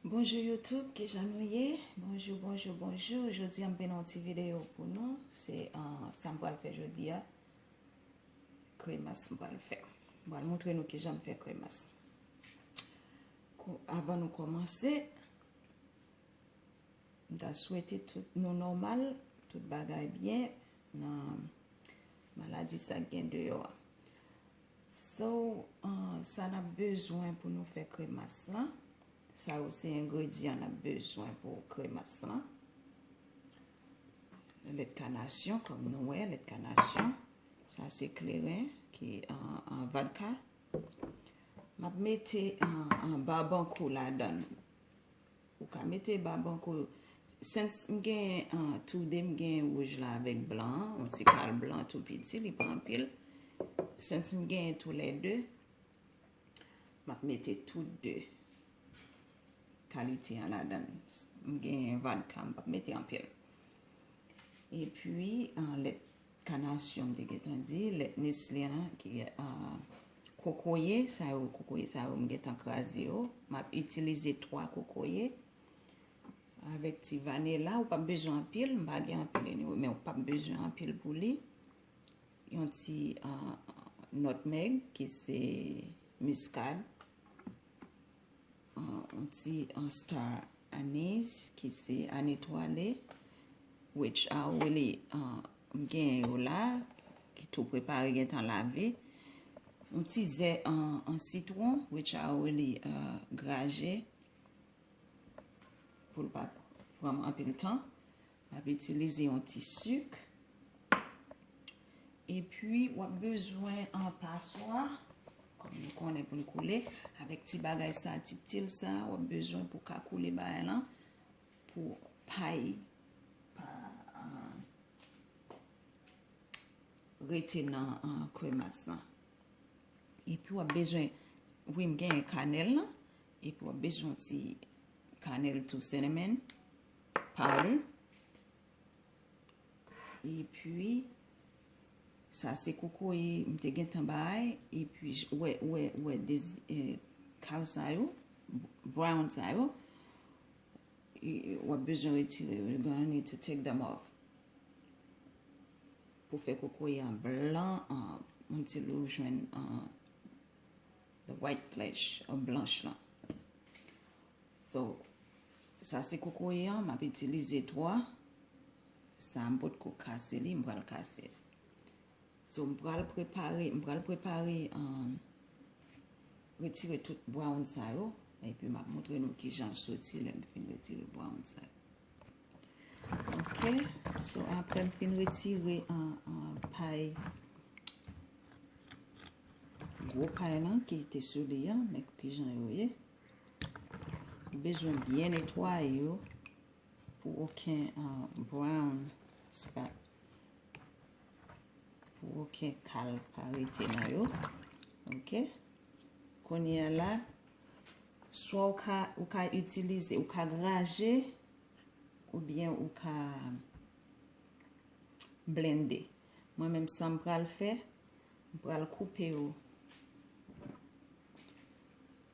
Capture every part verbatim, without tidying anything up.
Bonjou YouTube, kijan nou ye? Bonjou, bonjou, bonjou. Jodi a m vin yon ti videyo pou nou. Se uh, sa m pral fè jodi a. Kremas m pral fè. M pral montre nou kijan m fè kremas. Avan nou kòmanse, m ta swete tout nou nòmal, tout bagay byen nan maladi sa k gen deyò a. So, uh, sa n ap bezwen pou nou fè kremas lan. Sa yo se engredyan n ap bezwen pou kremas lan. Lèt kanasyon, kòm nou wè, lèt kanasyon. Sa se kleren ki an, an vodka. M ap mete an, an babankou ladan l. Ou ka mete babankou. Sens m gen an, toude m gen wouj la avèk blan an, yon ti kal blan tou piti, li pa anpil. Sens m gen toulède. M ap mete tou de kalite an ladan l. M gen vodka, m p ap mete anpil. Epi, an, lèt kanasyon, m te gentan di, lèt Nestle an, ki an, kokoye, sa yo, kokoye sa yo, m gentan kraze yo. M ap itilize twa kokoye. Avèk ti vanila, ou p ap bezwen anpil, m pa gen anpil anyway, men ou p ap bezwen anpil pou li. Yon ti uh, nutmeg ki se miskad, uh, yon ti uh, star anise ki se anetwale, which I already uh, m gen yo la, ki tou prepare, gentan lave. Yon ti ze an, an sitwon, which I already uh, graje. Pou l pa pran m anpil tan, m ap itilize yon ti sik. Epi, w ap bezwen an paswa, kòm nou konnen pou n koule, avèk ti bagay sa, ti til sa, w ap bezwen pou ka koule bagay lan, pou pay pa uh, rete nan uh, kremas lan. Epi w ap bezwen, wi, m genyen kanèl lan. Epi w ap bezwen ti kanèl tou, cinnamon powder. Epi, sa se kokoye m te gentan bay. Epi, wè, wè, wè, de, eh, kal sa yo, brown sa yo. W ap bezwen retire yo. You're gonna need to take them off. Pou fè kokoye an blan, an, until ou jwenn an, the white flesh, an blanch lan. So, sa se kokoye an, m ap itilize twa. Sa m potko kase li, m pral kase l. So, m pral prepare, m pral prepare, um, retire tout brown sa yo. Epi m ap montre nou kijan l soti lè m fin retire brown sa yo. Ok, so apre m fin retire an, an pay, gwo pay lan ki te sou li an, men kijan yo ye. Ou bezwen byen netwaye yo pou okenn uh, brown spot, pou okenn kal pa rete nan yo. Ok. Kounye a la, swa ou ka, ou ka itilize, ou ka graje, oubyen ou ka blende. Mwen menm sa m pral fè, m pral koupe yo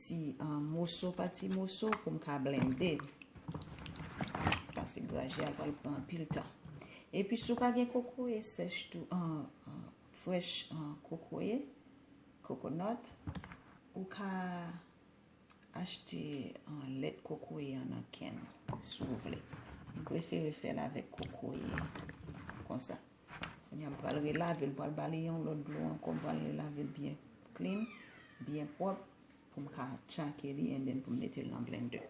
ti uh, moso pa ti moso pou m ka blende. Paske graje a pral pran anpil tan. Epi si w pa gen kokoye sèch tou, uh, uh, fresh uh, kokoye, coconut, ou ka achte uh, lèt kokoye an nan kenn, si w vle. M prefere fè l avèk kokoye konsa. Kounye a m pral relave l, m pral ba li yon lòt dlo ankò, m pral relave l byen clean, byen pwòp, pou m ka tchake li, and then pou m mete l nan blender.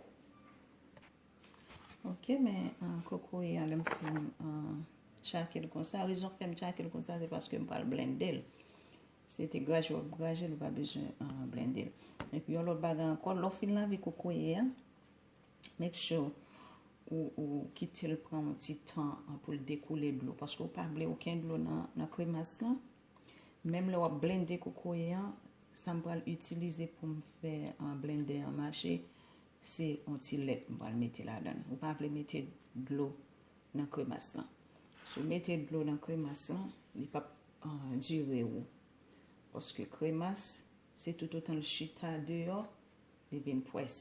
Ok, men uh, kokoye a, lè m fin uh, tchake l konsa, rezon k fè m tchake l konsa, se paske m pral blende l. Se te graje w ap graje l, ou pa bezwen uh, blende l. Epi yon lòt bagay ankò, lè w fin lave kokoye a, make sure ou, ou kite l pran yon ti tan an pou l dekoule dlo, paske ou pa vle okenn dlo nan, nan kremas lan. Menm lè w ap blende kokoye an, sa m pral itilize pou m fè an blendè an mache, se yon ti lèt m pral mete ladan l. Ou pa vle mete dlo nan kremas lan. Si w mete dlo nan kremas lan, li p ap uh, dire ou. Paske kremas, se toutotan l chita deyò, li vin pwès.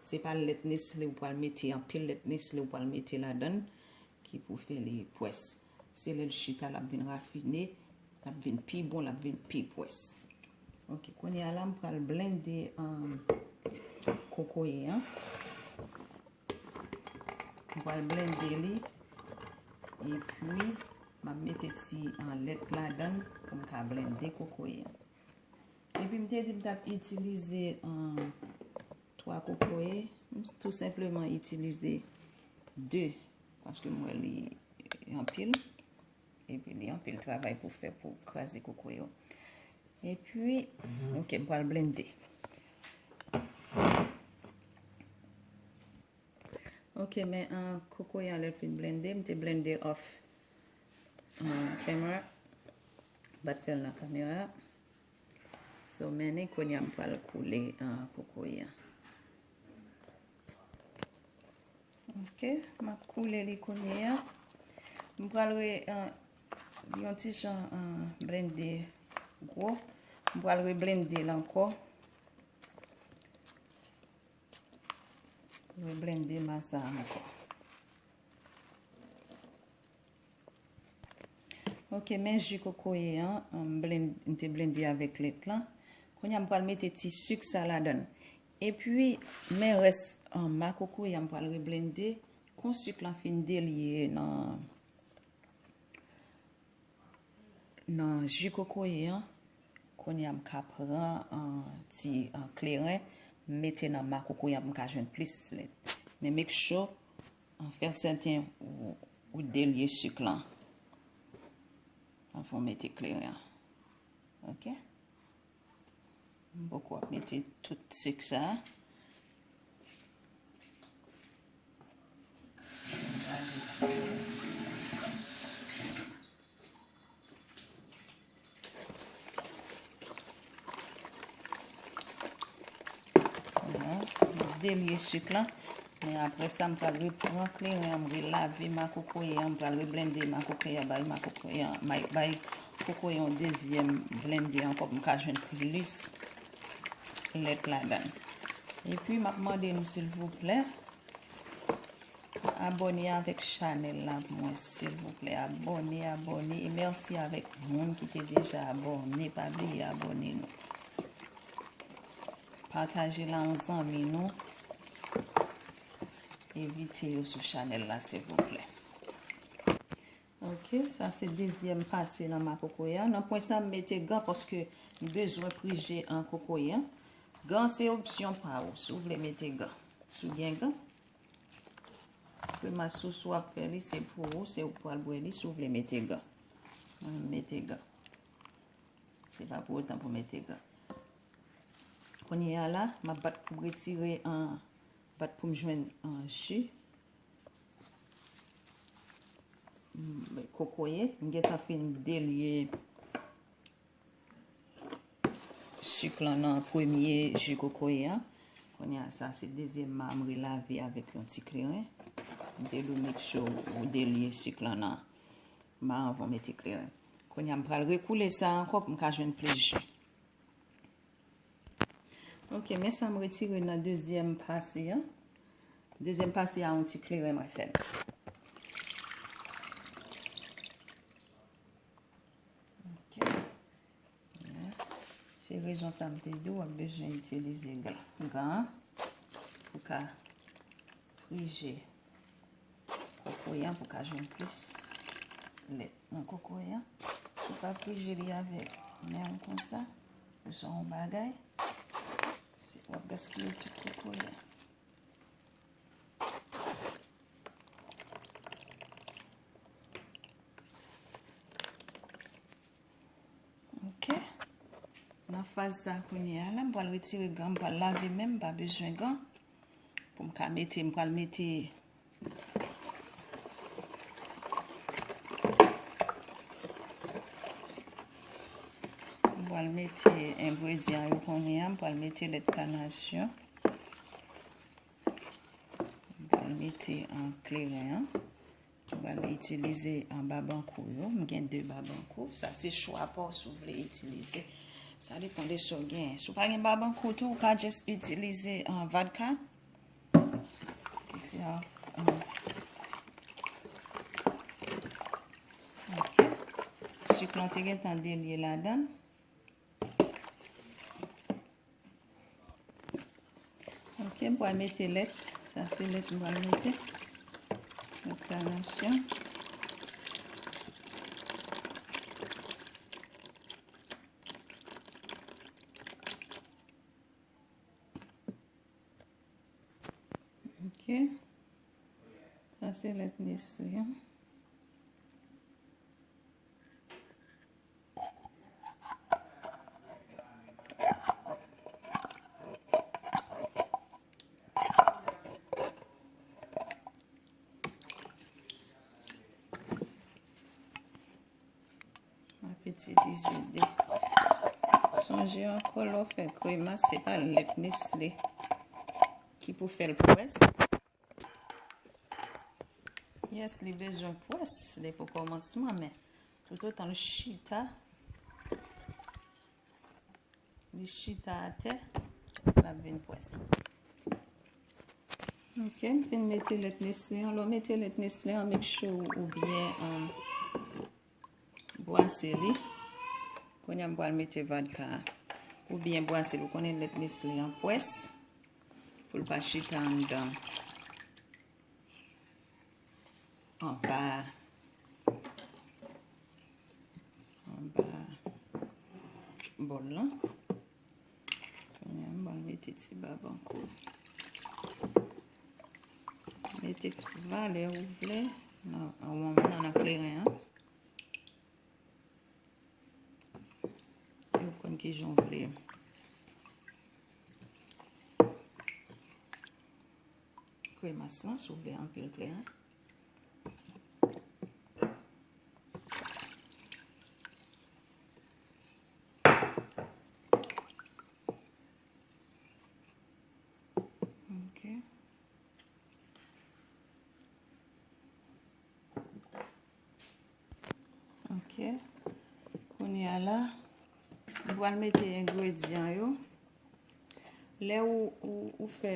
Se pa lèt Nestle ou pral mete, anpil lèt Nestle ou pral mete ladan l ki pou fè li pwès. Se lè l chita, l ap vin rafine, l ap vin pi bon, l ap vin pi pwès. Ok, kounye a la, m pral blende, um, kokoye an. M pral blende li. Epi, m ap mete ti, uh, lèt ladan l pou m ka blende kokoye an. Epi, m te di m t ap itilize, uh, twa kokoye. M tou senpleman itilize de. Paske m wè li anpil. Epi, li anpil travay pou fè pou kraze kokoye yo. Epi, ok, m pral blende. Ok, men, uh, kokoye an lè l fin blende, m te blende off, uh, camera. Bat fè l nan kamera. So, men kounye a m pral koule, uh, kokoye an. Ok, m ap koule li kounye a. M pral re, uh, yon ti jan, uh, blende gwo. M pral re blende l ankò. Reblende masa ankò. Ok, men ji kokoye an, m blen-, m te blende avèk lèt lan. Kounye a m pral mete ti sik sa ladan l. Epi, men rès, um, ma kokoye a m pral reblende. Kon sik lan fin delye nan nan ji kokoye an, kounye a m ka pran, an, ti, an, kleren, m mete nan ma kokoye an pou m ka jwenn plis lèt. Men make sure, an, fè sèten ou, ou delye sik lan anvan w mete kleren an. Ok? M poko ap mete tout sik sa a. Delye sik lan. Men apre sa, m pral repran kleren an, m relave ma kokoye an, m pral reblende ma kokoye an, bay ma kokoye an, may-, bay kokoye yon dezyèm blende ankò pou m ka jwenn plis lèt ladan l. Epi, m ap mande nou, silvouplè, abòne avèk chanèl la pou mwen, silvouplè. Abòne, abòne. E mèsi avèk moun ki te deja abòne. Pa bliye abòne nou. Pataje l a yon zanmi nou. Envite yo sou chanèl la, silvouplè. Ok, sa se dezyèm pase nan ma kokoye a. Nan pwen sa, m mete gan paske m bezwen prije an kokoye an. Gan se opsyon pa ou, si w vle mete gan. Si w gen gan, kremas sousou ap fè li, se pou ou, se ou k pral bwè li, si w vle mete gan. Mwen, m mete gan. Se pa pou otan pou mete gan. Kounye a la, m ap bat pou m retire an, bat pou m jwenn an ji. M, kokoye, m gentan fin delye sik lan nan premye ji kokoye an. Kounye a, sa se dezyèm ma m relave avèk yon ti kleren. M te dwe make sure ou delye sik lan nan ma anvan w mete kleren. Kounye a, m pral rekoule sa ankò pou m ka jwenn plis ji. Ok, men sa m retire nan dezyèm pase an. Dezyèm pase a, yon ti kleren mwen fè l. Ok. Se rezon sa m te di w ap bezwen itilize gan, gan pou ka prije kokoye an pou ka jwenn plis lèt nan kokoye an. Si w pa prije li avèk men w konsa, oswa yon bagay, se, w ap gaspiye tout kokoye an. Ok. Nan faz sa kounye a la, m pral retire gan, m pral lave men m, m pa bezwen gan. Pou m ka mete, m pral mete, m pral mete engredyan yo kounye a, m pral mete lèt kanasyon. M pral mete an kleren an. M pral itilize an babankou yo. M gen de babankou. Sa se chwa pa w si w vle itilize. Sa depann de sa w genyen. Si w pa gen babankou tou, ou ka just itilize an vadka. Ki se a, um, ok. Sik lan te gentan delye ladan. Ok, m pral mete lèt. Sa se lèt m pral mete. Lèt kanasyon. Ok. Sa se lèt Nestlé an. M ap itilize de. Sonje ankò, lè w fè kremas, se pa lèt Nestlé ki pou fè l pwès. Yes, li bezwen pwès depi okòmansman, men toutotan l chita, li chita atè, l ap vin pwès. Ok, m fin mete lèt Nestlé an. Lè w mete lèt Nestlé an, make sure ou byen, um, bwase li. Kounye a m pral mete vodka a. Ou byen bwase li. Ou konnen lèt Nestlé an pwès. Pou l pa chita anndan. Anba. Anba bòl lan. Kounye a, m pral mete ti bab ankò. Mete valè ou vle nan wonm nan, nan kleren an. E ou konn kijan w vle. Kremas lan, si w vle anpil kleren. Ok. Ok. Kounye a la, m pral mete engredyan yo. Lè ou, ou, ou fè,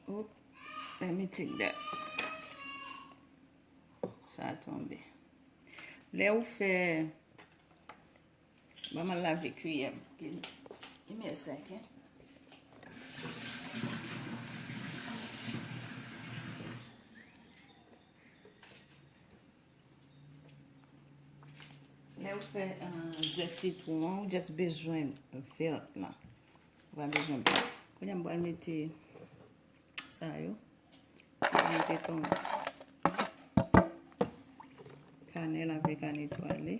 oop, let me take that. Sa a tonbe. Lè ou fè, ban m al lave kiyè m. Give me a second. Lè ou fè, uh, zès sitwon an, ou just bezwen vèt lan. Ou pa bezwen blan. Kounye a m pral mete sa yo. M mete ton kanèl avèk a netwale.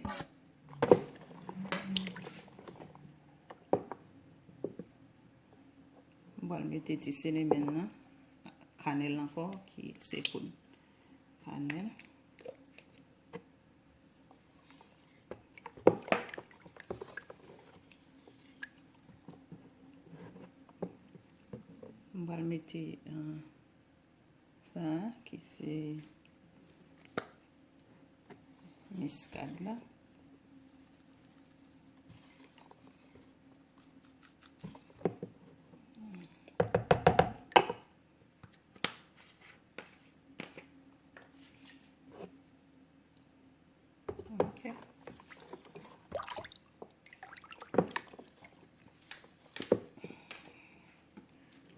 M pral mete ti sinemen nan, kanèl ankò, ki se poud kanèl. M pral mete, uh, sa a, ki se miskad la. Ok.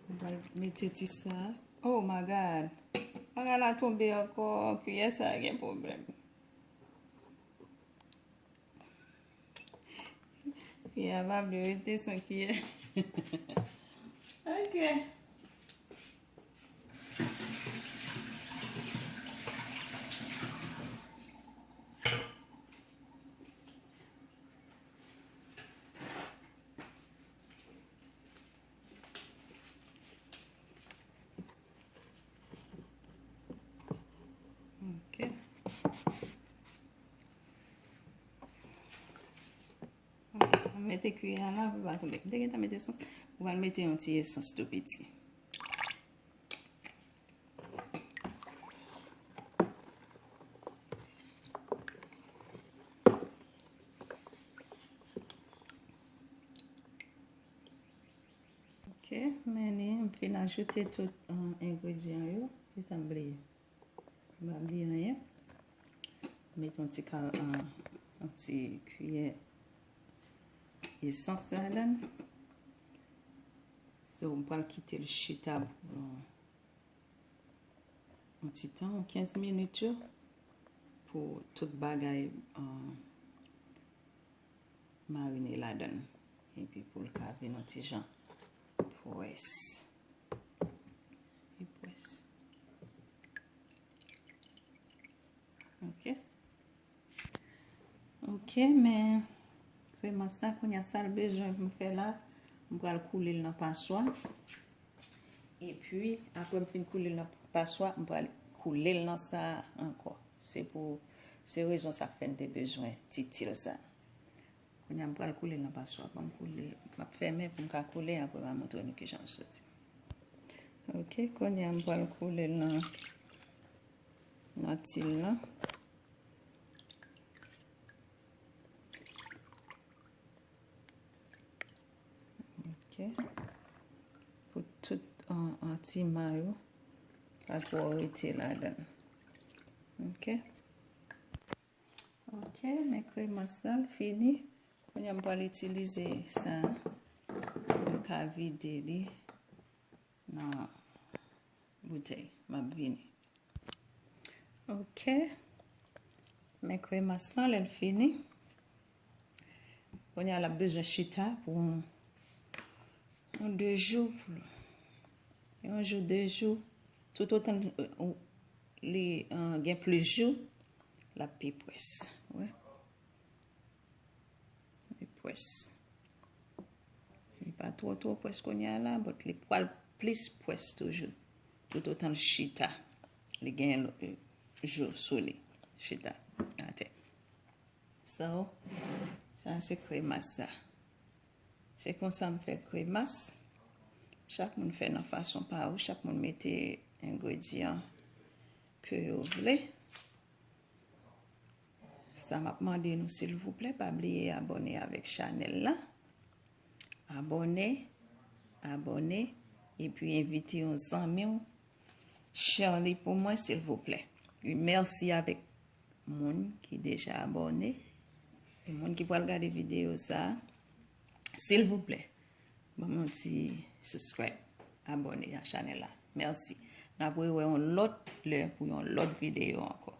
M pral mete ti sa. Oh my God. Bagay la tonbe ankò. Kiyè sa gen pwoblèm. Kiyè a pa vle rete san kiyè. Ok. Ok. Mete kiyè a la pou l pa tonbe. M te gentan mete esans. Ou pral mete yon ti esans tou piti. Ok. Ok, men li, m fin ajoute tout, um, engredyan yo. Kisa m bliye? M pa bliye anyen. Met yon ti ka, um, yon ti kiyè esans ladan. So, m pral kite l chita pou yon ti tan, yon kenz minit yo, pou tout bagay, um, marine ladan. Epi pou l ka vin yon ti jan pwès. Li pwès. Ok. Ok, men kremas sa, kounye a sa l bezwen pou m fè la, m pral koule l nan paswa. Epi, apre m fin koule l nan paswa, m pral koule l nan sa a ankò. Se pou, se rezon sa k fè n te bezwen ti til sa. Kounye a m pral koule l nan paswa. Ban m koule, m ap fèmen pou m ka koule, apre m a montre nou kijan l soti. Ok, kounye a m pral koule l nan, nan til lan. Ok. Pou tout an, an ti ma yo pa twò rete ladan. Ok. Ok, men kremas la, l fini. Kounye a m pral itilize sa pou m ka vide li nan boutèy. M ap vini. Ok. Men kremas lan, lè l fini, kounye a l ap bezwen chita pou yon, yon de jou, pou yon jou, de jou. Toutotan, euh, ou, li, euh, gen plis jou, l ap pi pwès. Wè. Li pwès. Li pa twò, twò pwès kounye a la, but li pral plis pwès toujou. Toutotan l chita. Li gen, euh, jou sou li. Chita atè. So, sa se kremas sa. Se konsa m fè kremas. Chak moun fè nan fason pa yo. Chak moun mete engredyan ke yo vle. Sa m ap mande nou, silvouplè, pa bliye abòne avèk chanèl la. Abòne, abòne, epi envite yon zanmi w, share li pou mwen, silvouplè. E mèsi avèk moun ki deja abòne, e moun ki pral gade videyo sa a, silvouplè, ban m yon ti subscribe, abòne a chanèl la. Mèsi. N ap rewè yon lòt lè pou yon lòt videyo ankò.